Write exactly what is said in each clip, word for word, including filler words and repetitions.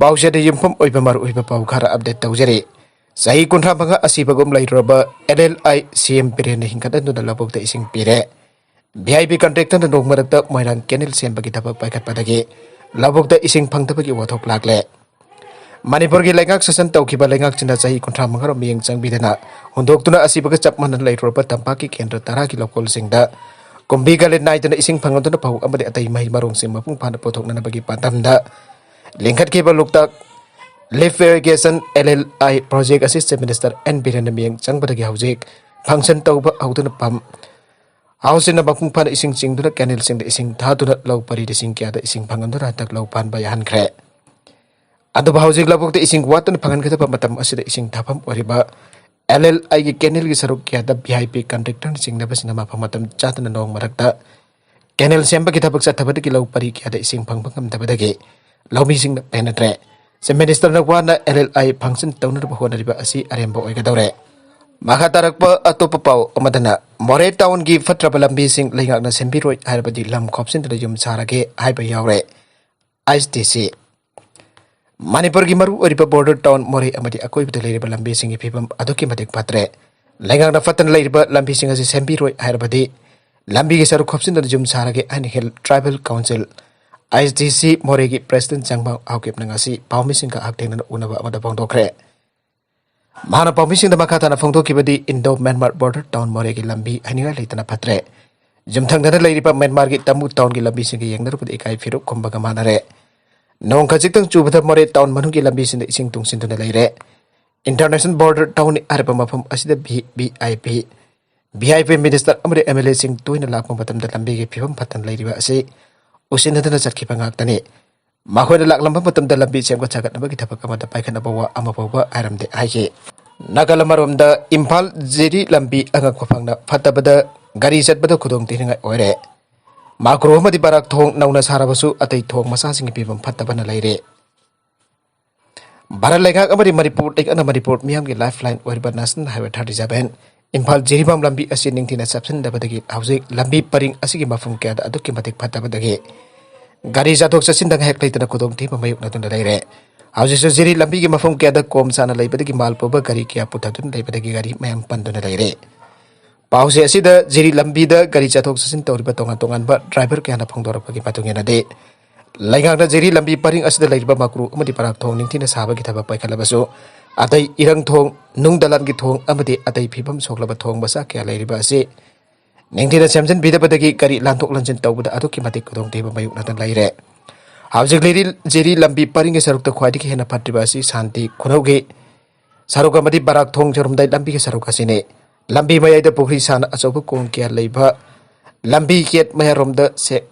ꯄꯥꯎꯆꯦꯗ ꯌꯨꯝꯐꯝ ꯑꯣꯏꯕ ꯃꯔꯨꯑꯣꯏꯕ ꯄꯥꯎ ꯈꯔ ꯑꯞꯗꯦꯠ ꯇꯧꯖꯔꯤ꯫ ꯆꯍꯤ ꯀꯨꯟꯊ꯭ꯔꯥ ꯃꯉꯥ ꯑꯁꯤꯕꯒꯨꯝ ꯂꯩꯔꯨꯔꯕ L L I C M ꯕꯤꯔꯦꯟꯅ ꯍꯤꯡꯒꯠꯍꯟꯗꯨꯅ ꯂꯧꯕꯨꯛꯇ ꯏꯁꯤꯡ ꯄꯤꯔꯦ꯫ ꯚꯤ ꯑꯥꯏ ꯄꯤ ꯀꯟꯇ꯭ꯔꯦꯛꯇꯔꯅ ꯅꯣꯡ ꯃꯔꯛꯇ ꯃꯣꯏꯔꯥꯡ ꯀꯦꯅꯦꯜ ꯁꯦꯝꯕꯒꯤ ꯊꯕꯛ ꯄꯥꯏꯈꯠꯄꯗꯒꯤ ꯂꯧꯕꯨꯛꯇ ꯏꯁꯤꯡ ꯐꯪꯗꯕꯒꯤ ꯋꯥꯊꯣꯛ ꯂꯥꯛꯂꯦ꯫ ꯃꯅꯤꯄꯨꯔꯒꯤ ꯂꯩꯉꯥꯛ ꯁꯥꯁꯟ ꯇꯧꯈꯤꯕ ꯂꯩꯉꯥꯛꯁꯤꯅ ꯆꯍꯤ ꯀꯨꯟꯊ꯭ꯔꯥ ꯃꯉꯥꯔꯣꯝ ꯃꯤꯠꯌꯦꯡ ꯆꯪꯕꯤꯗꯅ ꯍꯨꯟꯗꯣꯛꯇꯨꯅ ꯑꯁꯤꯕꯒ ꯆꯞ ꯃꯥꯟꯅꯅ ꯂꯩꯔꯨꯔꯕ ꯇꯝꯄꯥꯛꯀꯤ ꯀꯦꯟꯗ꯭ꯔ ꯇꯔꯥꯒꯤ ꯂꯧꯀꯣꯜꯁꯤꯡꯗ ꯀꯨꯝꯕꯤ ꯀꯥꯂꯦꯟ ꯅꯥꯏꯗꯅ ꯏꯁꯤꯡ ꯐꯪꯍꯟꯗꯨꯅ ꯐꯧ ꯑꯃꯗꯤ ꯑꯇꯩ ꯃꯍꯩ ꯃꯔꯣꯡꯁꯤꯡ ꯃꯄꯨꯡ ꯐꯥꯅ ꯄꯨꯊꯣꯛꯅꯅꯕꯒꯤ ꯄꯥꯟꯗꯝꯗ ꯂꯤꯡꯈꯠꯈꯤꯕ ꯂꯣꯛꯇꯥꯛ ꯂꯤꯐ ꯏꯔꯤꯒꯦꯁꯟ ꯑꯦꯜ ꯑꯦꯜ ꯑꯥꯏ ꯄ꯭ꯔꯣꯖꯦꯛ ꯑꯁꯤ ꯆꯤꯐ ꯃꯤꯅꯤꯁꯇꯔ ꯑꯦꯟ ꯕꯤꯔꯦꯟꯅ ꯃꯤꯠꯌꯦꯡ ꯆꯪꯕꯗꯒꯤ ꯍꯧꯖꯤꯛ ꯐꯪꯁꯟ ꯇꯧꯕ ꯍꯧꯗꯨꯅ ꯄꯝ ꯍꯥꯎꯁꯁꯤꯡꯅ ꯃꯄꯨꯡ ꯐꯥꯅ ꯏꯁꯤꯡ ꯆꯤꯡꯗꯨꯅ ꯀꯦꯅꯦꯜꯁꯤꯡꯗ ꯏꯁꯤꯡ ꯊꯥꯗꯨꯅ ꯂꯧ ꯄꯔꯤ ꯂꯤꯁꯤꯡ ꯀꯌꯥꯗ ꯏꯁꯤꯡ ꯐꯪꯍꯟꯗꯨꯅ ꯍꯟꯗꯛ ꯂꯧ ꯄꯥꯟꯕ ꯌꯥꯍꯟꯈ꯭ꯔꯦ꯫ ꯑꯗꯨꯕꯨ ꯍꯧꯖꯤꯛ ꯂꯧꯕꯨꯛꯇ ꯏꯁꯤꯡ ꯋꯥꯠꯇꯨꯅ ꯐꯪꯍꯟꯒꯗꯕ ꯃꯇꯝ ꯑꯁꯤꯗ ꯏꯁꯤꯡ ꯊꯥꯐꯝ ꯑꯣꯏꯔꯤꯕ ꯑꯦꯜ ꯑꯦꯜ ꯑꯥꯏꯒꯤ ꯀꯦꯅꯦꯜꯒꯤ ꯁꯔꯨꯛ ꯀꯌꯥꯗ ꯚꯤ ꯑꯥꯏ ꯄꯤ ꯀꯟꯇ꯭ꯔꯦꯛꯇꯔꯅ ꯆꯤꯡꯅꯕꯁꯤꯡꯅ ꯃꯐꯝ ꯃꯇꯝ ꯆꯥꯗꯅ ꯅꯣꯡ ꯃꯔꯛꯇ ꯀꯦꯅꯦꯜ ꯁꯦꯝꯕꯒꯤ ꯊꯕꯛ ꯆꯠꯊꯕꯗꯒꯤ ꯂꯧ ꯄꯔꯤ ꯀꯌꯥꯗ ꯏꯁꯤꯡ ꯐꯪꯕ ꯉꯝꯗꯕꯗꯒꯤ ꯂꯧꯃꯤꯁꯤꯡꯅ ꯄꯦꯟꯅꯗ꯭ꯔꯦ꯫ ꯆꯤꯐ ꯃꯤꯅꯤꯁꯇꯔꯅ ꯋꯥꯅ ꯑꯦꯜ ꯑꯦꯜ ꯑꯥꯏ ꯐꯪꯁꯟ ꯇꯧꯅꯅꯕ ꯍꯣꯠꯅꯔꯤꯕ ꯑꯁꯤ ꯑꯔꯦꯝꯕ ꯑꯣꯏꯒꯗꯧꯔꯦ꯫ ꯃꯈꯥ ꯇꯥꯔꯛꯄ ꯑꯇꯣꯞꯄ ꯄꯥꯎ ꯑꯃꯗꯅ, ꯃꯣꯔꯦ ꯇꯥꯎꯟꯒꯤ ꯐꯠꯇ꯭ꯔꯕ ꯂꯝꯕꯤꯁꯤꯡ ꯂꯩꯉꯥꯛꯅ ꯁꯦꯝꯕꯤꯔꯣꯏ ꯍꯥꯏꯔꯕꯗꯤ ꯂꯝ ꯈꯣꯞꯆꯤꯟꯗꯨꯅ ꯌꯨꯝ ꯁꯥꯔꯒꯦ ꯍꯥꯏꯕ ꯌꯥꯎꯔꯦ꯫ ꯑꯥꯏ ꯑꯦꯁ ꯗꯤ ꯁꯤ꯫ ꯃꯅꯤꯄꯨꯔꯒꯤ ꯃꯔꯨꯑꯣꯏꯔꯤꯕ ꯕꯣꯔꯗꯔ ꯇꯥꯎꯟ ꯃꯣꯔꯦ ꯑꯃꯗꯤ ꯑꯀꯣꯏꯕꯗ ꯂꯩꯔꯤꯕ ꯂꯝꯕꯤꯁꯤꯡꯒꯤ ꯐꯤꯕꯝ ꯑꯗꯨꯛꯀꯤ ꯃꯇꯤꯛ ꯐꯠꯇ꯭ꯔꯦ꯫ ꯂꯩꯉꯥꯛꯅ ꯐꯠꯇꯅ ꯂꯩꯔꯤꯕ ꯂꯝꯕꯤꯁꯤꯡ ꯑꯁꯤ ꯁꯦꯝꯕꯤꯔꯣꯏ ꯍꯥꯏꯔꯕꯗꯤ ꯂꯝꯕꯤꯒꯤ ꯁꯔꯨꯛ ꯈꯣꯞꯆꯤꯟꯗꯨꯅ ꯌꯨꯝ ꯁꯥꯔꯒꯦ ꯍꯥꯏꯅ ꯍꯤꯜ ꯇ꯭ꯔꯥꯏꯕꯦꯜ ꯀꯥꯎꯟꯁꯤꯜ, ꯑꯥꯏ ꯑꯦꯁ ꯗꯤ ꯁꯤ, ꯃꯣꯔꯦꯒꯤ ꯄ꯭ꯔꯦꯁꯤꯗꯦꯟꯠ ꯆꯥꯡꯕꯥꯡ ꯍꯥꯎꯀꯤꯞꯅ ꯉꯁꯤ ꯄꯥꯎꯃꯤꯁꯤꯡꯒ ꯍꯛꯊꯦꯡꯅꯅ ꯎꯅꯕ ꯑꯃꯗ ꯐꯣꯡꯗꯣꯛꯈ꯭ꯔꯦ꯫ ꯃꯍꯥꯛꯅ ꯄꯥꯎꯃꯤꯁꯤꯡꯗ ꯃꯈꯥ ꯇꯥꯅ ꯐꯣꯡꯗꯣꯛꯈꯤꯕꯗꯤ ꯏꯟꯗꯣ ꯃ꯭ꯌꯥꯟꯃꯥꯔ ꯕꯣꯔꯗꯔ ꯇꯥꯎꯟ ꯃꯣꯔꯦꯒꯤ ꯂꯝꯕꯤ ꯍꯥꯏꯅꯤꯡꯉꯥꯏ ꯂꯩꯇꯅ ꯐꯠꯇ꯭ꯔꯦ꯫ ꯌꯨꯝꯊꯪꯅꯅ ꯂꯩꯔꯤꯕ ꯃ꯭ꯌꯥꯟꯃꯥꯔꯒꯤ ꯇꯃꯨ ꯇꯥꯎꯟꯒꯤ ꯂꯝꯕꯤꯁꯤꯡꯒ ꯌꯦꯡꯅꯔꯨꯕꯗ ꯏꯀꯥꯏ ꯐꯤꯔꯨꯛ ꯈꯨꯝꯕꯒ ꯃꯥꯟꯅꯔꯦ꯫ ꯅꯣꯡ ꯈꯖꯤꯛꯇꯪ ꯆꯨꯕꯗ ꯃꯣꯔꯦ ꯇꯥꯎꯟ ꯃꯅꯨꯡꯒꯤ ꯂꯝꯕꯤꯁꯤꯡꯗ ꯏꯁꯤꯡ ꯇꯨꯡꯁꯤꯟꯗꯨꯅ ꯂꯩꯔꯦ꯫ ꯏꯟꯇꯔꯅꯦꯁꯅꯦꯜ ꯕꯣꯔꯗꯔ ꯇꯥꯎꯟ ꯍꯥꯏꯔꯤꯕ ꯃꯐꯝ ꯑꯁꯤꯗ V V I P, V I P minister ꯑꯃꯗꯤ ꯑꯦꯝ ꯑꯦꯜ ꯑꯦꯁꯤꯡ ꯇꯣꯏꯅ ꯂꯥꯛꯄ ꯃꯇꯝꯗ ꯂꯝꯕꯤꯒꯤ ꯐꯤꯕꯝ ꯐꯠꯇꯅ ꯂꯩꯔꯤꯕ ꯑꯁꯤ ꯎꯁꯤꯟꯅꯗꯨꯅ ꯆꯠꯈꯤꯕ ꯉꯥꯛꯇꯅꯤ꯫ ꯃꯈꯣꯏꯅ ꯂꯥꯛꯂꯝꯕ ꯃꯇꯝꯗ ꯂꯝꯕꯤ ꯁꯦꯝꯒꯠ ꯁꯥꯒꯠꯅꯕꯒꯤ ꯊꯕꯛ ꯑꯃꯗ ꯄꯥꯏꯈꯠꯅꯕ ꯋꯥ ꯑꯃꯐꯥꯎꯕ ꯍꯥꯏꯔꯝꯗꯦ ꯍꯥꯏꯈꯤ꯫ ꯅꯥꯀꯜ ꯑꯃꯔꯣꯝꯗ ꯏꯝꯐꯥꯜ ꯖꯤꯔꯤ ꯂꯝꯕꯤ ꯑꯉꯛꯄ ꯐꯪꯅ ꯐꯠꯇꯕꯗ ꯒꯥꯔꯤ ꯆꯠꯄꯗ ꯈꯨꯗꯣꯡ ꯊꯤꯅꯤꯡꯉꯥꯏ ꯑꯣꯏꯔꯦ꯫ ꯃꯥꯀ꯭ꯔꯣ ꯑꯃꯗꯤ ꯕꯔꯥꯛ ꯊꯣꯡ ꯅꯧꯅ ꯁꯥꯔꯕꯁꯨ ꯑꯇꯩ ꯊꯣꯡ ꯃꯆꯥꯁꯤꯡꯒꯤ ꯐꯤꯕꯝ ꯐꯠꯇꯕꯅ ꯂꯩꯔꯦ꯫ ꯚꯥꯔꯠ ꯂꯩꯉꯥꯛ ꯑꯃꯗꯤ ꯃꯅꯤꯄꯨꯔ ꯂꯩꯉꯥꯛꯅ ꯃꯅꯤꯄꯨꯔ ꯃꯤꯌꯥꯝꯒꯤ ꯂꯥꯏꯐ ꯂꯥꯏꯟ ꯑꯣꯏꯔꯤꯕ national highway thirty seven Imphal Jiribam ꯂꯝꯕꯤ ꯑꯁꯤ ꯅꯤꯡꯊꯤꯅ ꯆꯞꯁꯤꯟꯗꯕꯗꯒꯤ ꯍꯧꯖꯤꯛ ꯂꯝꯕꯤ ꯄꯔꯤꯡ ꯑꯁꯤꯒꯤ ꯃꯐꯝ ꯀꯌꯥꯗ ꯑꯗꯨꯛꯀꯤ ꯃꯇꯤꯛ ꯐꯠꯇꯕꯗꯒꯤ ꯒꯥꯔꯤ ꯆꯠꯊꯣꯛ ꯆꯠꯁꯤꯟꯗ ꯉꯥꯏꯍꯥꯛ ꯂꯩꯇꯅ ꯈꯨꯗꯣꯡꯊꯤꯕ ꯃꯥꯌꯣꯛꯅꯗꯨꯅ ꯂꯩꯔꯦ꯫ ꯍꯧꯖꯤꯛꯁꯨ ꯖꯤꯔꯤ ꯂꯝꯕꯤꯒꯤ ꯃꯐꯝ ꯀꯌꯥꯗ ꯀꯣꯝ ꯁꯥꯅ ꯂꯩꯕꯗꯒꯤ ꯃꯥꯜ ꯄꯨꯕ ꯒꯥꯔꯤ ꯀꯌꯥ ꯄꯨꯊꯗꯨꯅ ꯂꯩꯕꯗꯒꯤ ꯒꯥꯔꯤ ꯃꯌꯥꯝ ꯄꯟꯗꯨꯅ ꯂꯩꯔꯦ꯫ ꯄꯥꯎꯁꯦ ꯑꯁꯤꯗ ꯖꯤꯔꯤ ꯂꯝꯕꯤꯗ ꯒꯥꯔꯤ ꯆꯠꯊꯣꯛ ꯆꯠꯁꯤꯟ ꯇꯧꯔꯤꯕ ꯇꯣꯉꯥꯟ ꯇꯣꯉꯥꯟꯕ ꯗ꯭ꯔꯥꯏꯚꯔ ꯀꯌꯥꯅ ꯐꯣꯡꯗꯣꯔꯛꯄꯒꯤ ꯃꯇꯨꯡ ꯏꯟꯅꯗꯤ, ꯂꯩꯉꯥꯛꯅ ꯖꯤꯔꯤ ꯂꯝꯕꯤ ꯄꯔꯤꯡ ꯑꯁꯤꯗ ꯂꯩꯔꯤꯕ ꯃꯀ꯭ꯔꯨ ꯑꯃꯗꯤ ꯄꯔꯥꯛ ꯊꯣꯡ ꯅꯤꯡꯊꯤꯅ ꯁꯥꯕꯒꯤ ꯊꯕꯛ ꯄꯥꯏꯈꯠꯂꯕꯁꯨ, ꯑꯇꯩ ꯏꯔꯪ ꯊꯣꯡ, ꯅꯨꯡ ꯗꯂꯥꯟꯒꯤ ꯊꯣꯡ ꯑꯃꯗꯤ ꯑꯇꯩ ꯐꯤꯕꯝ ꯁꯣꯛꯂꯕ ꯊꯣꯡ ꯃꯆꯥ ꯀꯌꯥ ꯂꯩꯔꯤꯕ ꯑꯁꯤ ꯅꯤꯡꯊꯤꯅ ꯁꯦꯝꯖꯤꯟꯕꯤꯗꯕꯗꯒꯤ ꯒꯥꯔꯤ ꯂꯥꯟꯊꯣꯛ ꯂꯥꯟꯁꯤꯟ ꯇꯧꯕꯗ ꯑꯗꯨꯛꯀꯤ ꯃꯇꯤꯛ ꯈꯨꯗꯣꯡꯊꯤꯕ ꯃꯥꯌꯣꯛꯅꯗꯨꯅ ꯂꯩꯔꯦ꯫ ꯍꯧꯖꯤꯛ ꯂꯩꯔꯤ ꯖꯤꯔꯤ ꯂꯝꯕꯤ ꯄꯔꯤꯡꯒꯤ ꯁꯔꯨꯛꯇ ꯈ꯭ꯋꯥꯏꯗꯒꯤ ꯍꯦꯟꯅ ꯐꯠꯇ꯭ꯔꯤꯕ ꯑꯁꯤ ꯁꯥꯟꯇꯤ ꯈꯨꯅꯧꯒꯤ ꯁꯔꯨꯛ ꯑꯃꯗꯤ ꯕꯔꯥꯛ ꯊꯣꯡ ꯌꯧꯔꯝꯗꯥꯏ ꯂꯝꯕꯤꯒꯤ ꯁꯔꯨꯛ ꯑꯁꯤꯅꯤ꯫ ꯂꯝꯕꯤ ꯃꯌꯥꯏꯗ ꯄꯨꯈ꯭ꯔꯤ ꯁꯥꯅ ꯑꯆꯧꯕ ꯀꯣꯝ ꯀꯌꯥ ꯂꯩꯕ ꯂꯝꯕꯤ ꯒꯦꯠ ꯃꯌꯥꯔꯣꯝꯗ ꯁꯦ-,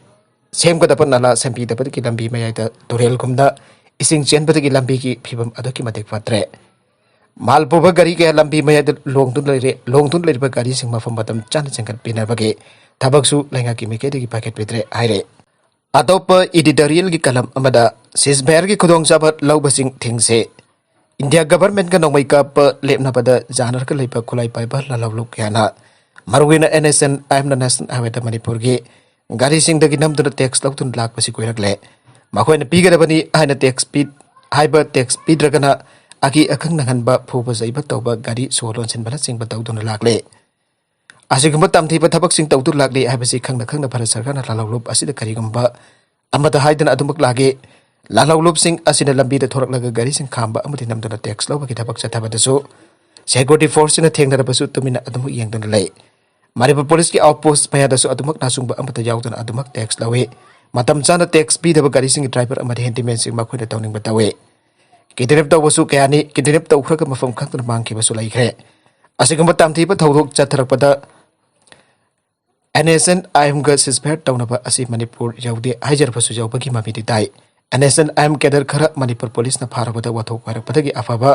ꯁꯦꯝꯒꯗꯕ ꯅꯂꯥ ꯁꯦꯝꯕꯤꯗꯕꯗꯒꯤ ꯂꯝꯕꯤ ꯃꯌꯥꯏꯗ ꯇꯨꯔꯦꯜꯒꯨꯝꯅ ꯏꯁꯤꯡ ꯆꯦꯟꯕꯗꯒꯤ ꯂꯝꯕꯤꯒꯤ ꯐꯤꯕꯝ ꯑꯗꯨꯛꯀꯤ ꯃꯇꯤꯛ ꯐꯠꯇ꯭ꯔꯦ꯫ ꯃꯥꯜ ꯄꯨꯕ ꯒꯥꯔꯤ ꯀꯌꯥ ꯂꯝꯕꯤ ꯃꯌꯥꯏꯗ ꯂꯣꯡꯗꯨꯅ ꯂꯩꯔꯦ꯫ ꯂꯣꯡꯗꯨꯅ ꯂꯩꯔꯤꯕ ꯒꯥꯔꯤꯁꯤꯡ ꯃꯐꯝ ꯃꯇꯝ ꯆꯥꯅ ꯆꯤꯡꯈꯠꯄꯤꯅꯕꯒꯤ ꯊꯕꯛꯁꯨ ꯂꯩꯉꯥꯛꯀꯤ ꯃꯥꯏꯀꯩꯗꯒꯤ ꯄꯥꯏꯈꯠꯄꯤꯗ꯭ꯔꯦ ꯍꯥꯏꯔꯦ꯫ ꯑꯇꯣꯞꯄ ꯏꯗꯤꯇꯣꯔꯤꯌꯦꯜꯒꯤ ꯀꯂꯝ ꯑꯃꯗ, ꯁꯤꯖꯐꯥꯌꯔꯒꯤ ꯈꯨꯗꯣꯡꯆꯥꯕ ꯂꯧꯕꯁꯤꯡ ꯊꯤꯡꯁꯦ꯫ ꯏꯟꯗꯤꯌꯥ ꯒꯚꯔꯟꯃꯦꯟꯠꯀ ꯅꯣꯡꯃꯩ ꯀꯥꯞꯄ ꯂꯦꯞꯅꯕꯗ ꯖꯥꯅꯔꯒ ꯂꯩꯕ ꯈꯨꯠꯂꯥꯏ ꯄꯥꯏꯕ ꯂꯥꯜꯍꯧꯂꯨꯞ ꯀꯌꯥꯅ ꯃꯔꯨꯑꯣꯏꯅ ꯑꯦꯟ ꯑꯦꯁ ꯑꯦꯟ ꯑꯥꯏ ꯑꯦꯝꯅ ꯅꯦꯁꯅꯦꯜ ꯍꯥꯏꯋꯦꯗ ꯃꯅꯤꯄꯨꯔꯒꯤ ꯒꯥꯔꯤꯁꯤꯡꯗꯒꯤ ꯅꯝꯗꯨꯅ ꯇꯦꯛꯁ ꯂꯧꯗꯨꯅ ꯂꯥꯛꯄꯁꯤ ꯀꯨꯏꯔꯛꯂꯦ꯫ ꯃꯈꯣꯏꯅ ꯄꯤꯒꯗꯕꯅꯤ ꯍꯥꯏꯅ ꯇꯦꯛꯁ ꯄꯤ-, ꯍꯥꯏꯕ ꯇꯦꯛꯁ ꯄꯤꯗ꯭ꯔꯒꯅ ꯑꯀꯤ ꯑꯈꯪ ꯅꯪꯍꯟꯕ, ꯐꯨꯕ ꯆꯩꯕ ꯇꯧꯕ, ꯒꯥꯔꯤ ꯁꯣ ꯂꯣꯟꯁꯤꯟꯕꯅꯆꯤꯡꯕ ꯇꯧꯗꯨꯅ ꯂꯥꯛꯂꯦ꯫ ꯑꯁꯤꯒꯨꯝꯕ ꯇꯝꯊꯤꯕ ꯊꯕꯛꯁꯤꯡ ꯇꯧꯗꯨꯅ ꯂꯥꯛꯂꯤ ꯍꯥꯏꯕꯁꯤ ꯈꯪꯅ ꯈꯪꯅ ꯚꯥꯔꯠ ꯁꯔꯀꯥꯔꯅ ꯂꯥꯜꯍꯧꯂꯨꯞ ꯑꯁꯤꯗ ꯀꯔꯤꯒꯨꯝꯕ ꯑꯃꯗ ꯍꯥꯏꯗꯅ ꯑꯗꯨꯃꯛ ꯂꯥꯛꯏ꯫ ꯂꯥꯜꯍꯧꯂꯨꯞꯁꯤꯡ ꯑꯁꯤꯅ ꯂꯝꯕꯤꯗ ꯊꯣꯔꯛꯂꯒ ꯒꯥꯔꯤꯁꯤꯡ ꯈꯥꯝꯕ ꯑꯃꯗꯤ ꯅꯝꯗꯨꯅ ꯇꯦꯛꯁ ꯂꯧꯕꯒꯤ ꯊꯕꯛ ꯆꯠꯊꯕꯗꯁꯨ ꯁꯦꯀ꯭ꯌꯨꯔꯤꯇꯤ ꯐꯣꯔꯁꯁꯤꯅ ꯊꯦꯡꯅꯔꯕꯁꯨ ꯇꯨꯃꯤꯟꯅ ꯑꯗꯨꯃꯛ ꯌꯦꯡꯗꯨꯅ ꯂꯩ꯫ ꯃꯅꯤꯄꯨꯔ ꯄꯨꯂꯤꯁꯀꯤ ꯑꯥꯎꯠꯄꯣꯁ ꯃꯌꯥꯗꯁꯨ ꯑꯗꯨꯃꯛ ꯅꯥꯆꯨꯡꯕ ꯑꯃꯠꯇ ꯌꯥꯎꯗꯅ ꯑꯗꯨꯃꯛ ꯇꯦꯛꯁ ꯂꯧꯏ꯫ ꯃꯇꯝ ꯆꯥꯅ ꯇꯦꯛꯁ ꯄꯤꯗꯕ ꯒꯥꯔꯤꯁꯤꯡꯒꯤ ꯗ꯭ꯔꯥꯏꯚꯔ ꯑꯃꯗꯤ ꯍꯦꯟꯗꯤꯃꯦꯟꯁꯤꯡ ꯃꯈꯣꯏꯅ ꯇꯧꯅꯤꯡꯕ ꯇꯧꯏ꯫ ꯀꯤꯗꯅꯦꯞ ꯇꯧꯕꯁꯨ ꯀꯌꯥꯅꯤ, ꯀꯤꯗꯅꯦꯞ ꯇꯧꯈ꯭ꯔꯒ ꯃꯐꯝ ꯈꯪꯗꯅ ꯃꯥꯡꯈꯤꯕꯁꯨ ꯂꯩꯈ꯭ꯔꯦ꯫ ꯑꯁꯤꯒꯨꯝꯕ ꯇꯝꯊꯤꯕ ꯊꯧꯗꯣꯛ ꯆꯠꯊꯔꯛꯄꯗ ꯑꯦꯟ ꯑꯦꯁ ꯑꯦꯟ ꯑꯥꯏ ꯑꯦꯝꯒ ꯁꯤꯖꯐꯥꯌꯔ ꯇꯧꯅꯕ ꯑꯁꯤ ꯃꯅꯤꯄꯨꯔ ꯌꯧꯗꯦ ꯍꯥꯏꯖꯔꯕꯁꯨ ꯌꯧꯕꯒꯤ ꯃꯃꯤꯗꯤ ꯇꯥꯏ꯫ N S N I M cadre ꯈꯔ ꯃꯅꯤꯄꯨꯔ ꯄꯨꯂꯤꯁꯅ ꯐꯥꯔꯕꯗ ꯋꯥꯊꯣꯛ ꯍꯥꯏꯔꯛꯄꯗꯒꯤ ꯑꯐꯕ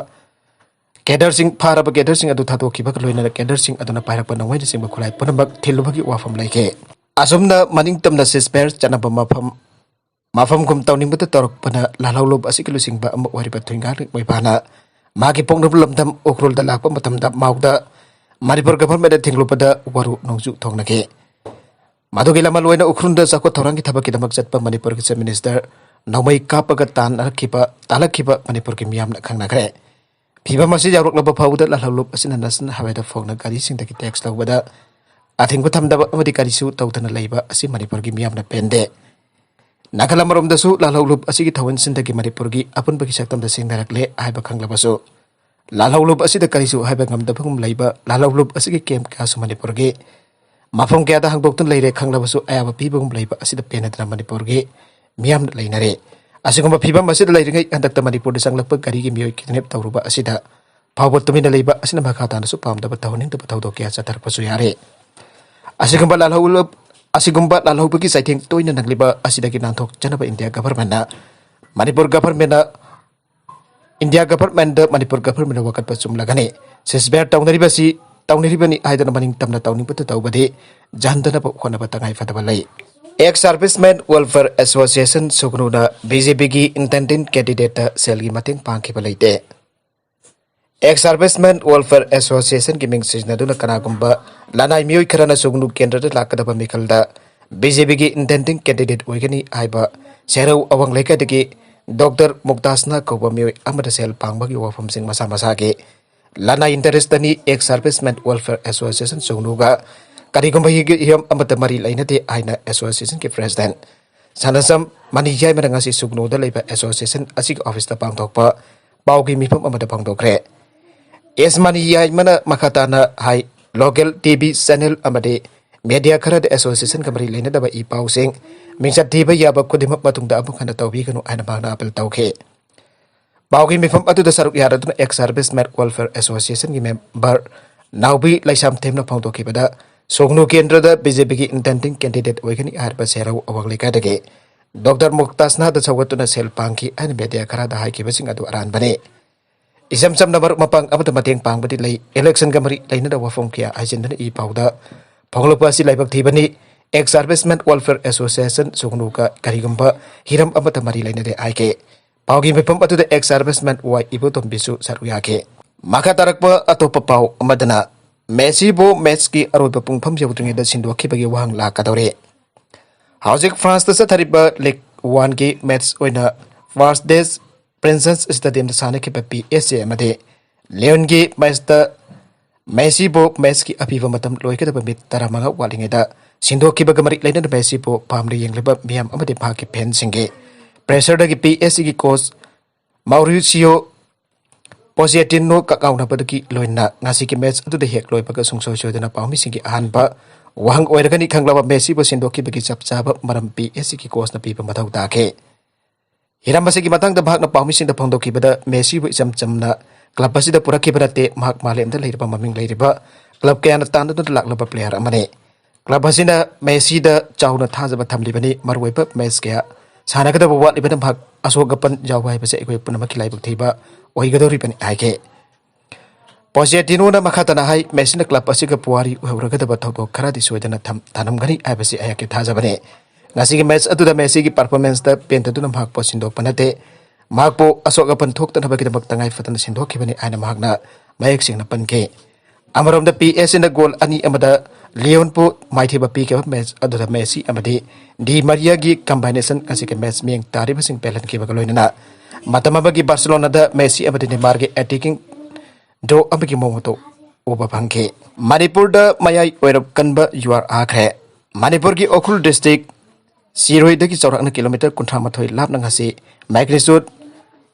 ꯀꯦꯗꯔꯁꯤꯡ ꯐꯥꯔꯕ ꯀꯦꯗꯔꯁꯤꯡ ꯑꯗꯨ ꯊꯥꯗꯣꯛꯈꯤꯕꯒ ꯂꯣꯏꯅꯅ ꯀꯦꯗꯔꯁꯤꯡ ꯑꯗꯨꯅ ꯄꯥꯏꯔꯛꯄ ꯅꯣꯡꯃꯩꯅꯆꯤꯡꯕ ꯈꯨꯠꯂꯥꯏ ꯄꯨꯝꯅꯃꯛ ꯊꯤꯜꯂꯨꯕꯒꯤ ꯋꯥꯐꯝ ꯂꯩꯈꯤ꯫ ꯑꯁꯨꯝꯅ ꯃꯅꯤꯡ ꯇꯝꯅ ꯁꯤꯖꯐꯥꯌꯔ ꯆꯠꯅꯕ ꯃꯐꯝ ꯃꯐꯝꯒꯨꯝ ꯇꯧꯅꯤꯡꯕꯗ ꯇꯧꯔꯛꯄꯅ ꯂꯥꯜꯍꯧꯂꯨꯞ ꯑꯁꯤꯒꯤ ꯂꯨꯆꯤꯡꯕ ꯑꯃ ꯑꯣꯏꯔꯤꯕ ꯊꯣꯏꯉꯥꯛ ꯃꯣꯏꯕꯥꯅ ꯃꯥꯒꯤ ꯄꯣꯛꯅꯐꯝ ꯂꯝꯗꯝ ꯎꯈ꯭ꯔꯨꯜꯗ ꯂꯥꯛꯄ ꯃꯇꯝꯗ ꯃꯥꯎꯗ ꯃꯅꯤꯄꯨꯔ ꯒꯚꯔꯟꯃꯦꯟꯠꯅ ꯊꯤꯡꯂꯨꯕꯗ ꯋꯥꯔꯨ ꯅꯣꯡꯖꯨ ꯊꯣꯡꯅꯈꯤ꯫ ꯃꯗꯨꯒꯤ ꯂꯃꯜ ꯑꯣꯏꯅ ꯎꯈ꯭ꯔꯨꯜꯗ ꯆꯥꯎꯈꯠ ꯊꯧꯔꯥꯡꯒꯤ ꯊꯕꯛꯀꯤꯗꯃꯛ ꯆꯠꯄ ꯃꯅꯤꯄꯨꯔꯒꯤ Chief Minister ꯅꯣꯡꯃꯩ ꯀꯥꯞꯄꯒ ꯇꯥꯟꯅꯔꯛꯈꯤꯕ, ꯇꯥꯜꯂꯛꯈꯤꯕ ꯃꯅꯤꯄꯨꯔꯒꯤ ꯃꯤꯌꯥꯝꯅ ꯈꯪꯅꯈ꯭ꯔꯦ꯫ ꯐꯤꯕꯝ ꯑꯁꯤ ꯌꯧꯔꯛꯂꯕ ꯐꯥꯎꯕꯗ ꯂꯥꯜꯍꯧꯂꯨꯞ ꯑꯁꯤꯅ National Highwayꯗ ꯐꯣꯡꯅ ꯒꯥꯔꯤꯁꯤꯡꯗꯒꯤ tax ꯂꯧꯕꯗ ꯑꯊꯤꯡꯕ ꯊꯝꯗꯕ ꯑꯃꯗꯤ ꯀꯔꯤꯁꯨ ꯇꯧꯗꯅ ꯂꯩꯕ ꯑꯁꯤ ꯃꯅꯤꯄꯨꯔꯒꯤ ꯃꯤꯌꯥꯝꯅ ꯄꯦꯟꯗꯦ꯫ ꯅꯥꯀꯜ ꯑꯃꯔꯣꯝꯗꯁꯨ ꯂꯥꯜꯍꯧꯂꯨꯞ ꯑꯁꯤꯒꯤ ꯊꯧꯑꯣꯡꯁꯤꯡꯗꯒꯤ ꯃꯅꯤꯄꯨꯔꯒꯤ ꯑꯄꯨꯟꯕꯒꯤ ꯁꯛꯇꯝꯗ ꯁꯤꯡꯅꯔꯛꯂꯦ ꯍꯥꯏꯕ ꯈꯪꯂꯕꯁꯨ, ꯂꯥꯜꯍꯧꯂꯨꯞ ꯑꯁꯤꯗ ꯀꯔꯤꯁꯨ ꯍꯥꯏꯕ ꯉꯝꯗꯕꯒꯨꯝ ꯂꯩꯕ, ꯂꯥꯜꯍꯧꯂꯨꯞ ꯑꯁꯤꯒꯤ camp ꯀꯌꯥꯁꯨ ꯃꯅꯤꯄꯨꯔꯒꯤ ꯃꯐꯝ ꯀꯌꯥꯗ ꯍꯥꯡꯗꯣꯛꯇꯨꯅ ꯂꯩꯔꯦ ꯈꯪꯂꯕꯁꯨ ꯑꯌꯥꯕ ꯄꯤꯕꯒꯨꯝ ꯂꯩꯕ ꯑꯁꯤꯗ ꯄꯦꯟꯅꯗꯅ ꯃꯅꯤꯄꯨꯔꯒꯤ ꯃꯤꯌꯥꯝꯅ ꯂꯩꯅꯔꯦ꯫ ꯑꯁꯤꯒꯨꯝꯕ ꯐꯤꯕꯝ ꯑꯁꯤꯗ ꯂꯩꯔꯤꯉꯩ ꯍꯟꯗꯛꯇ ꯃꯅꯤꯄꯨꯔꯗ ꯆꯪꯂꯛꯄ ꯒꯥꯔꯤꯒꯤ ꯃꯤꯑꯣꯏ kidnap ꯇꯧꯔꯨꯕ ꯑꯁꯤꯗ ꯐꯥꯎꯕ ꯇꯨꯃꯤꯟꯅ ꯂꯩꯕ ꯑꯁꯤꯅ ꯃꯈꯥ ꯇꯥꯅꯁꯨ ꯄꯥꯝꯗꯕ ꯇꯧꯍꯟꯅꯤꯡꯗꯕ ꯊꯧꯗꯣꯛ ꯀꯌꯥ ꯆꯠꯊꯔꯛꯄꯁꯨ ꯌꯥꯔꯦ꯫ ꯑꯁꯤꯒꯨꯝꯕ ꯂꯥꯜꯍꯧꯂꯨꯞ-, ꯑꯁꯤꯒꯨꯝꯕ ꯂꯥꯜꯍꯧꯕꯒꯤ ꯆꯩꯊꯦꯡ ꯇꯣꯏꯅ ꯅꯪꯂꯤꯕ ꯑꯁꯤꯗꯒꯤ ꯅꯥꯟꯊꯣꯛꯆꯅꯕ India governmentꯅ Manipur governmentꯅ, India governmentꯗ Manipur governmentꯅ ꯋꯥꯀꯠꯄ ꯆꯨꯝꯂꯒꯅꯤ꯫ Ceasefire ꯇꯧꯅꯔꯤꯕꯁꯤ, ꯇꯧꯅꯔꯤꯕꯅꯤ ꯍꯥꯏꯗꯨꯅ ꯃꯅꯤꯡ ꯇꯝꯅ ꯇꯧꯅꯤꯡꯕꯇ ꯇꯧꯕꯗꯤ ꯖꯟꯗꯅꯕ ꯍꯣꯠꯅꯕ ꯇꯉꯥꯏ ꯐꯗꯕ ꯂꯩ꯫ Ex Servicemen Welfare Association ꯁꯨꯒꯅꯨꯅ BJPꯒꯤ independent candidateꯇ ꯁꯦꯜꯒꯤ ꯃꯇꯦꯡ ꯄꯥꯡꯈꯤꯕ ꯂꯩꯇꯦ꯫ Ex Servicemen Welfare Associationꯒꯤ ꯃꯤꯡ ꯁꯤꯖꯤꯟꯅꯗꯨꯅ ꯀꯅꯥꯒꯨꯝꯕ ꯂꯅꯥꯏ ꯃꯤꯑꯣꯏ ꯈꯔꯅ ꯁꯨꯒꯅꯨ ꯀꯦꯟꯗ꯭ꯔꯗ ꯂꯥꯛꯀꯗꯕ ꯃꯤꯈꯜꯗ BJPꯒꯤ independent candidate ꯑꯣꯏꯒꯅꯤ ꯍꯥꯏꯕ ꯁꯦꯔꯧ ꯑꯋꯥꯡ ꯂꯩꯀꯥꯏꯗꯒꯤ Doctor ꯃꯨꯛꯇꯥꯖꯅꯥ ꯀꯧꯕ ꯃꯤꯑꯣꯏ ꯑꯃꯗ ꯁꯦꯜ ꯄꯥꯡꯕꯒꯤ ꯋꯥꯐꯝꯁꯤꯡ ꯃꯁꯥ ꯃꯁꯥꯒꯤ ꯂꯅꯥꯏ interestꯅꯤ꯫ Ex Servicemen Welfare Association ꯁꯨꯒꯅꯨꯒ ꯀꯔꯤꯒꯨꯝꯕ ꯍꯤꯒ-, ꯍꯤꯔꯝ ꯑꯃꯠꯇ ꯃꯔꯤ ꯂꯩꯅꯗꯦ ꯍꯥꯏꯅ associationꯒꯤ president ꯁꯅꯥꯖꯝ ꯃꯅꯤ ꯌꯥꯏꯃꯅ ꯉꯁꯤ ꯁꯨꯒꯅꯨꯗ ꯂꯩꯕ association ꯑꯁꯤꯒꯤ officeꯇ ꯄꯥꯡꯊꯣꯛꯄ ꯄꯥꯎꯒꯤ ꯃꯤꯐꯝ ꯑꯃꯗ ꯐꯣꯡꯗꯣꯛꯈ꯭ꯔꯦ꯫ ꯑꯦꯁ ꯃꯅꯤ ꯌꯥꯏꯃꯅ ꯃꯈꯥ ꯇꯥꯅ ꯍꯥꯏ, local TV channel ꯑꯃꯗꯤ media ꯈꯔꯗ associationꯒ ꯃꯔꯤ ꯂꯩꯅꯗꯕ ꯏ ꯄꯥꯎꯁꯤꯡ, ꯃꯤꯡꯆꯠ ꯊꯤꯕ ꯌꯥꯕ ꯈꯨꯗꯤꯡꯃꯛ ꯃꯇꯨꯡꯗ ꯑꯃꯨꯛ ꯍꯟꯅ ꯇꯧꯕꯤꯒꯅꯨ ꯍꯥꯏꯅ ꯃꯍꯥꯛꯅ appeal ꯇꯧꯈꯤ꯫ ꯄꯥꯎꯒꯤ ꯃꯤꯐꯝ ꯑꯗꯨꯗ ꯁꯔꯨꯛ ꯌꯥꯔꯗꯨꯅ Ex Servicemen Welfare Associationꯒꯤ member ꯅꯥꯎꯕꯤ ꯂꯩꯁꯥꯝꯊꯦꯝꯅ ꯐꯣꯡꯗꯣꯛꯈꯤꯕꯗ, ꯁꯨꯒꯅꯨ ꯀꯦꯟꯗ꯭ꯔꯗ BJPꯒꯤ independent candidate ꯑꯣꯏꯒꯅꯤ ꯍꯥꯏꯔꯤꯕ ꯁꯦꯔꯧ ꯑꯋꯥꯡ ꯂꯩꯀꯥꯏꯗꯒꯤ Doctor ꯃꯨꯛꯇꯥꯖꯅꯥꯗ ꯁꯧꯒꯠꯇꯨꯅ ꯁꯦꯜ ꯄꯥꯡꯈꯤ ꯍꯥꯏꯅ media ꯈꯔꯗ ꯍꯥꯏꯈꯤꯕꯁꯤꯡ ꯑꯗꯨ ꯑꯔꯥꯟꯕꯅꯤ꯫ ꯏꯆꯝ ꯆꯝꯅ ꯃꯔꯨꯞ ꯃꯄꯥꯡ ꯑꯃꯗ ꯃꯇꯦꯡ ꯄꯥꯡꯕꯗꯤ ꯂꯩ, electionꯒ ꯃꯔꯤ ꯂꯩꯅꯗꯕ ꯋꯥꯐꯝ ꯀꯌꯥ ꯍꯥꯏꯖꯤꯟꯗꯨꯅ ꯏ ꯄꯥꯎꯗ ꯐꯣꯡꯂꯛꯄ ꯑꯁꯤ ꯂꯥꯏꯕꯛ ꯊꯤꯕꯅꯤ꯫ Ex Servicemen Welfare Association ꯁꯨꯒꯅꯨꯒ ꯀꯔꯤꯒꯨꯝꯕ ꯍꯤꯔꯝ ꯑꯃꯠꯇ ꯃꯔꯤ ꯂꯩꯅꯗꯦ ꯍꯥꯏꯈꯤ꯫ ꯄꯥꯎꯒꯤ ꯃꯤꯐꯝ ꯑꯗꯨꯗ Ex Serviceman ꯋꯥꯏ ꯏꯕꯣꯇꯣꯝꯕꯤꯁꯨ ꯁꯔꯨꯛ ꯌꯥꯈꯤ꯫ ꯃꯈꯥ ꯇꯥꯔꯛꯄ ꯑꯇꯣꯞꯄ ꯄꯥꯎ ꯑꯃꯗꯅ, ꯃꯦꯁꯤꯕꯨ ꯃꯦꯠꯁꯀꯤ ꯑꯔꯣꯏꯕ ꯄꯨꯡꯐꯝ ꯌꯧꯗ꯭ꯔꯤꯉꯩꯗ ꯁꯤꯟꯗꯣꯛꯈꯤꯕꯒꯤ ꯋꯥꯍꯪ ꯂꯥꯛꯀꯗꯧꯔꯤ꯫ ꯍꯧꯖꯤꯛ ꯐ꯭ꯔꯥꯟꯁꯇ ꯆꯠꯊꯔꯤꯕ ꯂꯤꯒ ꯋꯥꯟꯒꯤ ꯃꯦꯠꯁ ꯑꯣꯏꯅ ꯐꯥꯔꯁ ꯗꯦꯁ ꯄ꯭ꯔꯤꯟꯁꯦꯁ ꯁ꯭ꯇꯦꯗꯤꯌꯝꯗ ꯁꯥꯟꯅꯈꯤꯕ ꯄꯤ ꯑꯦꯁ ꯖꯦ ꯑꯃꯗꯤ ꯂꯤꯌꯣꯟꯒꯤ ꯃꯦꯠꯁꯇ ꯃꯦꯁꯤꯕꯨ ꯃꯦꯠꯁꯀꯤ ꯑꯄꯤꯕ ꯃꯇꯝ ꯂꯣꯏꯒꯗꯕ ꯃꯤꯅꯤꯠ ꯇꯔꯥꯃꯉꯥ ꯋꯥꯠꯂꯤꯉꯩꯗ ꯁꯤꯟꯗꯣꯛꯈꯤꯕꯒ ꯃꯔꯤ ꯂꯩꯅꯅ ꯃꯦꯁꯤꯕꯨ ꯄꯥꯝꯅ ꯌꯦꯡꯂꯤꯕ ꯃꯤꯌꯥꯝ ꯑꯃꯗꯤ ꯃꯍꯥꯛꯀꯤ ꯐꯦꯟꯁꯤꯡꯒꯤ ꯄ꯭ꯔꯦꯁꯔꯗꯒꯤ ꯄꯤ ꯑꯦꯁ ꯖꯤꯒꯤ ꯀꯣꯆ ꯃꯥꯎꯔꯤꯁꯤꯌꯣ ꯄꯣꯆꯦꯇꯤꯅꯣ ꯀꯛꯀꯥꯎꯅꯕꯗꯒꯤ ꯂꯣꯏꯅꯅ ꯉꯁꯤꯒꯤ ꯃꯦꯠꯁ ꯑꯗꯨꯗ ꯍꯦꯛ ꯂꯣꯏꯕꯒ ꯁꯨꯡꯁꯣꯏ ꯁꯣꯏꯗꯅ ꯄꯥꯎꯃꯤꯁꯤꯡꯒꯤ ꯑꯍꯥꯟꯕ ꯋꯥꯍꯪ ꯑꯣꯏꯔꯒꯅꯤ ꯈꯪꯂꯕ ꯃꯦꯁꯤꯕꯨ ꯁꯤꯟꯗꯣꯛꯈꯤꯕꯒꯤ ꯆꯞ ꯆꯥꯕ ꯃꯔꯝ ꯄꯤ ꯑꯦꯁ ꯖꯤꯒꯤ ꯀꯣꯆꯅ ꯄꯤꯕ ꯃꯊꯧ ꯇꯥꯈꯤ꯫ ꯍꯤꯔꯝ ꯑꯁꯤꯒꯤ ꯃꯇꯥꯡꯗ ꯃꯍꯥꯛꯅ ꯄꯥꯎꯃꯤꯁꯤꯡꯗ ꯐꯣꯡꯗꯣꯛꯈꯤꯕꯗ, ꯃꯦꯁꯤꯕꯨ ꯏꯆꯝ ꯆꯝꯅ ꯀ꯭ꯂꯕ ꯑꯁꯤꯗ ꯄꯨꯔꯛꯈꯤꯕ ꯅꯠꯇꯦ, ꯃꯍꯥꯛ ꯃꯥꯂꯦꯝꯗ ꯂꯩꯔꯕ ꯃꯃꯤꯡ ꯂꯩꯔꯕ ꯀ꯭ꯂꯕ ꯀꯌꯥꯅ ꯇꯥꯟꯅꯗꯨꯅ ꯂꯥꯛꯂꯕ ꯄ꯭ꯂꯦꯌꯔ ꯑꯃꯅꯤ꯫ ꯀ꯭ꯂꯕ ꯑꯁꯤꯅ ꯃꯦꯁꯤꯗ ꯆꯥꯎꯅ ꯊꯥꯖꯕ ꯊꯝꯂꯤꯕꯅꯤ, ꯃꯔꯨꯑꯣꯏꯕ ꯃꯦꯆ ꯀꯌꯥ ꯁꯥꯟꯅꯒꯗꯕ ꯋꯥꯠꯂꯤꯕꯅ ꯃꯍꯥꯛ ꯑꯁꯣꯛ ꯑꯄꯟ ꯌꯥꯎꯕ ꯍꯥꯏꯕꯁꯤ ꯑꯩꯈꯣꯏ ꯄꯨꯝꯅꯃꯛꯀꯤ ꯂꯥꯏꯕꯛ ꯊꯤꯕ ꯑꯣꯏꯒꯗꯧꯔꯤꯕꯅꯤ ꯍꯥꯏꯈꯤ꯫ ꯄꯣꯆꯦꯇꯤꯅꯣꯅ ꯃꯈꯥ ꯇꯥꯅ ꯍꯥꯏ, ꯃꯦꯁꯤꯅ ꯀ꯭ꯂꯕ ꯑꯁꯤꯒ ꯄꯨꯋꯥꯔꯤ ꯑꯣꯏꯍꯧꯔꯒꯗꯕ ꯊꯧꯗꯣꯛ ꯈꯔꯗꯤ ꯁꯣꯏꯗꯅ ꯊꯝ-, ꯊꯥꯅꯝꯒꯅꯤ ꯍꯥꯏꯕꯁꯤ ꯑꯩꯍꯥꯛꯀꯤ ꯊꯥꯖꯕꯅꯤ꯫ ꯉꯁꯤꯒꯤ ꯃꯦꯆ ꯑꯗꯨꯗ ꯃꯦꯁꯤꯒꯤ ꯄꯔꯐꯣꯔꯃꯦꯟꯁꯇ ꯄꯦꯟꯗꯗꯨꯅ ꯃꯍꯥꯛꯄꯨ ꯁꯤꯟꯗꯣꯛꯄ ꯅꯠꯇꯦ, ꯃꯍꯥꯛꯄꯨ ꯑꯁꯣꯛ ꯑꯄꯟ ꯊꯣꯛꯇꯅꯕꯒꯤꯗꯃꯛ ꯇꯉꯥꯏ ꯐꯗꯅ ꯁꯤꯟꯗꯣꯛꯈꯤꯕꯅꯤ ꯍꯥꯏꯅ ꯃꯍꯥꯛꯅ ꯃꯌꯦꯛ ꯁꯦꯡꯅ ꯄꯟꯈꯤ꯫ ꯑꯃꯔꯣꯝꯗ ꯄꯤ ꯑꯦꯁ ꯖꯤꯅ ꯒꯣꯜ ꯑꯅꯤ ꯑꯃꯗ ꯂꯤꯌꯣꯟꯕꯨ ꯃꯥꯏꯊꯤꯕ ꯄꯤꯈꯤꯕ ꯃꯦꯆ ꯑꯗꯨꯗ ꯃꯦꯁꯤ ꯑꯃꯗꯤ ꯗꯤ ꯃꯔꯤꯌꯥꯒꯤ ꯀꯝꯕꯥꯏꯅꯦꯁꯟ ꯉꯁꯤꯒꯤ ꯃꯦꯆ ꯃꯤꯠꯌꯦꯡ ꯇꯥꯔꯤꯕꯁꯤꯡ ꯄꯦꯜꯍꯟꯈꯤꯕꯒ ꯂꯣꯏꯅꯅ ꯃꯇꯝ ꯑꯃꯒꯤ ꯕꯥꯔꯁꯦꯂꯣꯅꯥꯗ ꯃꯦꯁꯤ ꯑꯃꯗꯤ ꯅꯦꯃꯥꯔꯒꯤ ꯑꯦꯇꯦꯀꯤꯡ ꯗ꯭ꯔꯣ ꯑꯃꯒꯤ ꯃꯑꯣꯡ ꯃꯇꯧ ꯎꯕ ꯐꯪꯈꯤ꯫ ꯃꯅꯤꯄꯨꯔꯗ ꯃꯌꯥꯏ ꯑꯣꯏꯔꯞ ꯀꯟꯕ ꯖꯨꯋꯥꯔ ꯍꯥꯈ꯭ꯔꯦ꯫ ꯃꯅꯤꯄꯨꯔꯒꯤ ꯎꯈ꯭ꯔꯨꯜ ꯗꯤꯁꯇ꯭ꯔꯤꯛ ꯁꯤꯔꯣꯏꯗꯒꯤ ꯆꯥꯎꯔꯥꯛꯅ ꯀꯤꯂꯣꯃꯤꯇꯔ ꯀꯨꯟꯊ꯭ꯔꯥ ꯃꯥꯊꯣꯏ ꯂꯥꯞꯅ ꯉꯁꯤ magnitude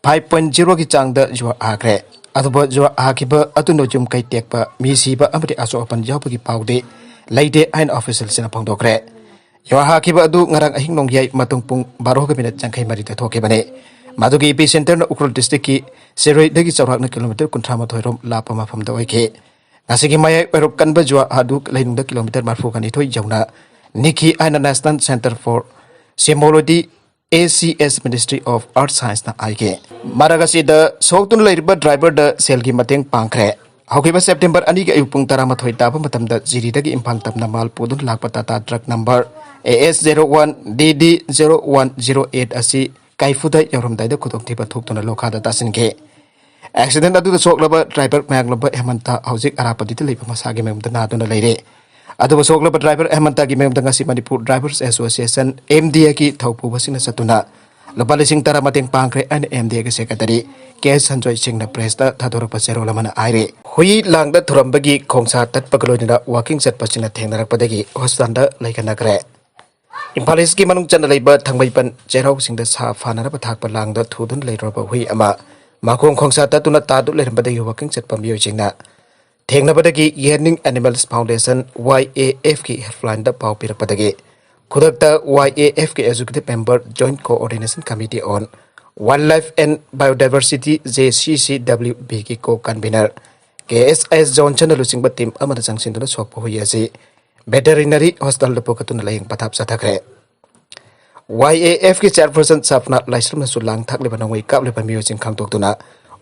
five point zero ꯒꯤ ꯆꯥꯡꯗ ꯖꯨꯋꯥꯔ ꯍꯥꯈ꯭ꯔꯦ꯫ ꯑꯗꯨꯕꯨ ꯖꯨꯋꯥꯔ ꯍꯥꯈꯤꯕ ꯑꯗꯨꯅ ꯌꯨꯝ ꯀꯩ ꯇꯦꯛꯄ, ꯃꯤ ꯁꯤꯕ ꯑꯃꯗꯤ ꯑꯁꯣꯛ ꯑꯄꯟ ꯌꯥꯎꯕꯒꯤ ꯄꯥꯎꯗꯤ ꯂꯩꯇꯦ ꯍꯥꯏꯅ ꯑꯣꯐꯤꯁꯤꯌꯦꯜꯁꯤꯡꯅ ꯐꯣꯡꯗꯣꯛꯈ꯭ꯔꯦ꯫ ꯖꯨꯋꯥꯔ ꯍꯥꯈꯤꯕ ꯑꯗꯨ ꯉꯔꯥꯡ ꯑꯍꯤꯡ ꯅꯣꯡꯌꯥꯏ ꯃꯇꯨꯡ ꯄꯨꯡ ꯕꯥꯔꯣꯒ ꯃꯤꯅꯤꯠ ꯌꯥꯡꯈꯩ ꯃꯔꯤꯗ ꯊꯣꯛꯈꯤꯕꯅꯤ꯫ ꯃꯗꯨꯒꯤ ꯏꯄꯤ ꯁꯦꯟꯇꯔꯅ ꯎꯈ꯭ꯔꯨꯜ ꯗꯤꯁꯇ꯭ꯔꯤꯛꯀꯤ ꯁꯤꯔꯣꯏꯗꯒꯤ ꯆꯥꯎꯔꯥꯛꯅ ꯀꯤꯂꯣꯃꯤꯇꯔ ꯀꯨꯟꯊ꯭ꯔꯥ ꯃꯥꯊꯣꯏ ꯔꯣꯝ ꯂꯥꯞꯄ ꯃꯐꯝꯗ ꯑꯣꯏꯈꯤ꯫ ꯉꯁꯤꯒꯤ ꯃꯌꯥꯏ ꯑꯣꯏꯔꯞ ꯀꯟꯕ ꯖꯨꯋꯥꯔ ꯑꯗꯨ ꯂꯩꯅꯨꯡꯗ ꯀꯤꯂꯣꯃꯤꯇꯔ ꯃꯔꯤꯐꯨꯒ ꯅꯤꯊꯣꯏ ꯌꯧꯅ ꯅꯤꯛꯈꯤ ꯍꯥꯏꯅ National Centre for Seismology, A C S, Ministry of Earth Science ꯅ ꯍꯥꯏꯈꯤ꯫ ꯃꯔꯛ ꯑꯁꯤꯗ ꯁꯣꯛꯇꯨꯅ ꯂꯩꯔꯤꯕ ꯗ꯭ꯔꯥꯏꯚꯔꯗ ꯁꯦꯜꯒꯤ ꯃꯇꯦꯡ ꯄꯥꯡꯈ꯭ꯔꯦ꯫ ꯍꯧꯈꯤꯕ ꯁꯦꯞꯇꯦꯝꯕꯔ ꯑꯅꯤꯒꯤ ꯑꯌꯨꯛ ꯄꯨꯡ ꯇꯔꯥꯃꯥꯊꯣꯏ ꯇꯥꯕ ꯃꯇꯝꯗ ꯖꯤꯔꯤꯗꯒꯤ ꯏꯝꯐꯥꯜ ꯇꯝꯅ ꯃꯥꯜ ꯄꯨꯗꯨꯅ ꯂꯥꯛꯄ Tata truck number A S zero one D D zero one zero eight ꯑꯁꯤ ꯀꯥꯏꯐꯨꯗ ꯌꯧꯔꯝꯗꯥꯏꯗ ꯈꯨꯗꯣꯡꯊꯤꯕ ꯊꯣꯛꯇꯨꯅ ꯂꯣꯈꯥꯗ ꯇꯥꯁꯤꯟꯈꯤ꯫ ꯑꯦꯛꯁꯤꯗꯦꯟ ꯑꯗꯨꯗ ꯁꯣꯛꯂꯕ ꯗ꯭ꯔꯥꯏꯚꯔ ꯃꯌꯥꯡꯂꯝꯕ ꯍꯦꯃꯟꯇ ꯍꯧꯖꯤꯛ ꯑꯔꯥꯞꯄꯗꯤꯗ ꯂꯩꯕ ꯃꯁꯥꯒꯤ ꯃꯌꯨꯝꯗ ꯅꯥꯗꯨꯅ ꯂꯩꯔꯦ꯫ ꯑꯗꯨꯕꯨ ꯁꯣꯛꯂꯕ ꯗ꯭ꯔꯥꯏꯚꯔ ꯍꯦꯃꯟꯇꯒꯤ ꯃꯌꯨꯝꯗ ꯉꯁꯤ ꯃꯅꯤꯄꯨꯔ ꯗ꯭ꯔꯥꯏꯚꯔꯁ ꯑꯦꯁꯣꯁꯤꯌꯦꯁꯟ, ꯑꯦꯝꯗꯤꯑꯦꯒꯤ ꯊꯧꯄꯨꯕꯁꯤꯡꯅ ꯆꯠꯇꯨꯅ ꯂꯨꯄꯥ ꯂꯤꯁꯤꯡ ꯇꯔꯥ ꯃꯇꯦꯡ ꯄꯥꯡꯈ꯭ꯔꯦ ꯍꯥꯏꯅ ꯑꯦꯝꯗꯤꯑꯦꯒꯤ ꯁꯦꯀ꯭ꯔꯦꯇꯔꯤ ꯀꯦ ꯑꯦꯁ ꯁꯟꯖꯣꯏ ꯁꯤꯡꯅ ꯄ꯭ꯔꯦꯁꯇ ꯊꯥꯗꯣꯔꯛꯄ ꯆꯦꯔꯣꯜ ꯑꯃꯅ ꯍꯥꯏꯔꯤ꯫ ꯍꯨꯏ ꯂꯥꯡꯗ ꯊꯨꯔꯝꯕꯒꯤ ꯈꯣꯡꯁꯥ ꯇꯠꯄꯒ ꯂꯣꯏꯅꯅ ꯋꯥꯀꯤꯡ ꯆꯠꯄꯁꯤꯡꯅ ꯊꯦꯡꯅꯔꯛꯄꯗꯒꯤ ꯍꯣꯁꯄꯤꯇꯥꯜꯗ ꯂꯩꯈꯠꯅꯈ꯭ꯔꯦ꯫ ꯏꯝꯐꯥꯜ ꯏꯁꯀꯤ ꯃꯅꯨꯡ ꯆꯟꯅ ꯂꯩꯕ ꯊꯥꯡꯃꯩꯕꯟ ꯆꯩꯔꯥꯎ ꯆꯤꯡꯗ ꯁꯥ ꯐꯥꯅꯅꯕ ꯊꯥꯛꯄ ꯂꯥꯡꯗ ꯊꯨꯗꯨꯅ ꯂꯩꯔꯨꯔꯕ ꯍꯨꯏ ꯑꯃ ꯃꯈꯣꯡ ꯈꯣꯡꯁꯥ ꯇꯠꯇꯨꯅ ꯇꯥꯗꯨ ꯂꯩꯔꯝꯕꯗꯒꯤ ꯋꯥꯀꯤꯡ ꯆꯠꯄ ꯃꯤꯑꯣꯏꯁꯤꯡꯅ ꯊꯦꯡꯅꯕꯗꯒꯤ ꯌꯦꯟꯅꯤꯡ ꯑꯦꯅꯤꯃꯦꯜꯁ ꯐꯥꯎꯟꯗꯦꯁꯟ, ꯋꯥꯏ ꯑꯦ ꯑꯦꯐꯀꯤ ꯍꯦꯜꯞꯂꯥꯏꯟꯗ ꯄꯥꯎ ꯄꯤꯔꯛꯄꯗꯒꯤ ꯈꯨꯗꯛꯇ ꯋꯥꯏ ꯑꯦ ꯑꯦꯐꯀꯤ executive member, joint coordination committee on wildlife and biodiversity, J C C W ꯕꯤꯒꯤ ꯀꯣ ꯀꯟꯚꯤꯅꯔ ꯀꯦ ꯑꯦꯁ ꯑꯦꯁ ꯖꯣꯟꯁꯟꯅ ꯂꯨꯆꯤꯡꯕ ꯇꯤꯝ ꯑꯃꯅ ꯆꯪꯁꯤꯟꯗꯨꯅ ꯁꯣꯛꯄ ꯍꯨꯏ ꯑꯁꯤ ꯚꯦꯇꯦꯔꯤꯅꯔꯤ ꯍꯣꯁꯄꯤꯇꯥꯜꯗ ꯄꯨꯈꯠꯇꯨꯅ ꯂꯥꯌꯦꯡ ꯄꯊꯥꯞ ꯆꯠꯊꯈ꯭ꯔꯦ꯫ ꯋꯥꯏ ꯑꯦ ꯑꯦꯐꯀꯤ ꯆꯦꯌꯔꯄꯔꯁꯟ ꯁꯞꯅꯥ ꯂꯥꯏꯁ꯭ꯔꯝꯅꯁꯨ ꯂꯥꯡ ꯊꯥꯛꯂꯤꯕ ꯅꯣꯡꯃꯩ ꯀꯥꯞꯂꯤꯕ ꯃꯤꯑꯣꯏꯁꯤꯡ ꯈꯪꯗꯣꯛꯇꯨꯅ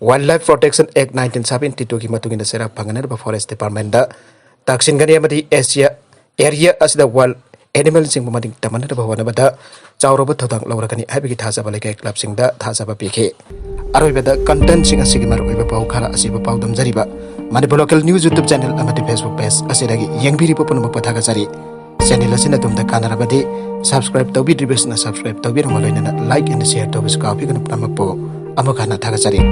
ꯋꯥꯏꯜꯗ ꯂꯥꯏꯐ ꯄ꯭ꯔꯣꯇꯦꯛꯁꯟ ꯑꯦꯛ ꯅꯥꯏꯟꯇꯤꯟ ꯁꯕꯦꯟꯇꯤ ꯇꯨꯒꯤ ꯃꯇꯨꯡ ꯏꯟꯅ ꯆꯩꯔꯥꯛ ꯐꯪꯍꯟꯅꯅꯕ ꯐꯣꯔꯦꯁ ꯗꯤꯄꯥꯔꯠꯃꯦꯟꯗ ꯇꯥꯛꯁꯤꯟꯒꯅꯤ ꯑꯃꯗꯤ ꯑꯦꯁꯤꯌꯥ ꯑꯦꯔꯤꯌꯥ ꯑꯁꯤꯗ ꯋꯥꯏꯜꯗ ꯑꯦꯅꯤꯃꯦꯜꯁꯤꯡꯕꯨ ꯃꯇꯤꯛ ꯇꯝꯍꯟꯅꯕ ꯍꯣꯠꯅꯕꯗ ꯆꯥꯎꯔꯕ ꯊꯧꯗꯥꯡ ꯂꯧꯔꯒꯅꯤ ꯍꯥꯏꯕꯒꯤ ꯊꯥꯖꯕ ꯂꯩꯀꯥꯏ ꯀ꯭ꯂꯕꯁꯤꯡꯗ ꯊꯥꯖꯕ ꯄꯤꯈꯤ꯫ ꯑꯔꯣꯏꯕꯗ ꯀꯟꯇꯦꯟꯁꯤꯡ ꯑꯁꯤꯒꯤ ꯃꯔꯨꯑꯣꯏꯕ ꯄꯥꯎ ꯈꯔ ꯑꯁꯤꯕꯨ ꯄꯥꯎꯗꯝꯖꯔꯤꯕ Manipur local news YouTube channel ꯑꯃꯗꯤ ꯐꯦꯁꯕꯨꯛ ꯄꯦꯖ ꯑꯁꯤꯗꯒꯤ ꯌꯦꯡꯕꯤꯔꯤꯕ ꯄꯨꯝꯅꯃꯛꯄꯨ ꯊꯥꯒꯠꯆꯔꯤ꯫ ꯆꯦꯅꯦꯜ ꯑꯁꯤꯅ ꯑꯗꯣꯝꯗ ꯀꯥꯟꯅꯔꯕꯗꯤ ꯁꯕꯁꯀ꯭ꯔꯥꯏꯕ ꯇꯧꯕꯤꯗ꯭ꯔꯤꯕꯁꯤꯡꯅ ꯁꯕꯁꯀ꯭ꯔꯥꯏꯕ ꯇꯧꯕꯤꯔꯝꯕ ꯂꯣꯏꯅꯅ ꯂꯥꯏꯛ ꯑꯦꯟ ꯁꯤꯌꯔ ꯇꯧꯕꯁꯨ ꯀꯥꯎꯕꯤꯒꯅꯨ꯫ ꯄꯨꯝꯅꯃꯛꯄꯨ ꯑꯃꯨꯛ ꯍꯟꯅ ꯊꯥꯒꯠꯆꯔꯤ꯫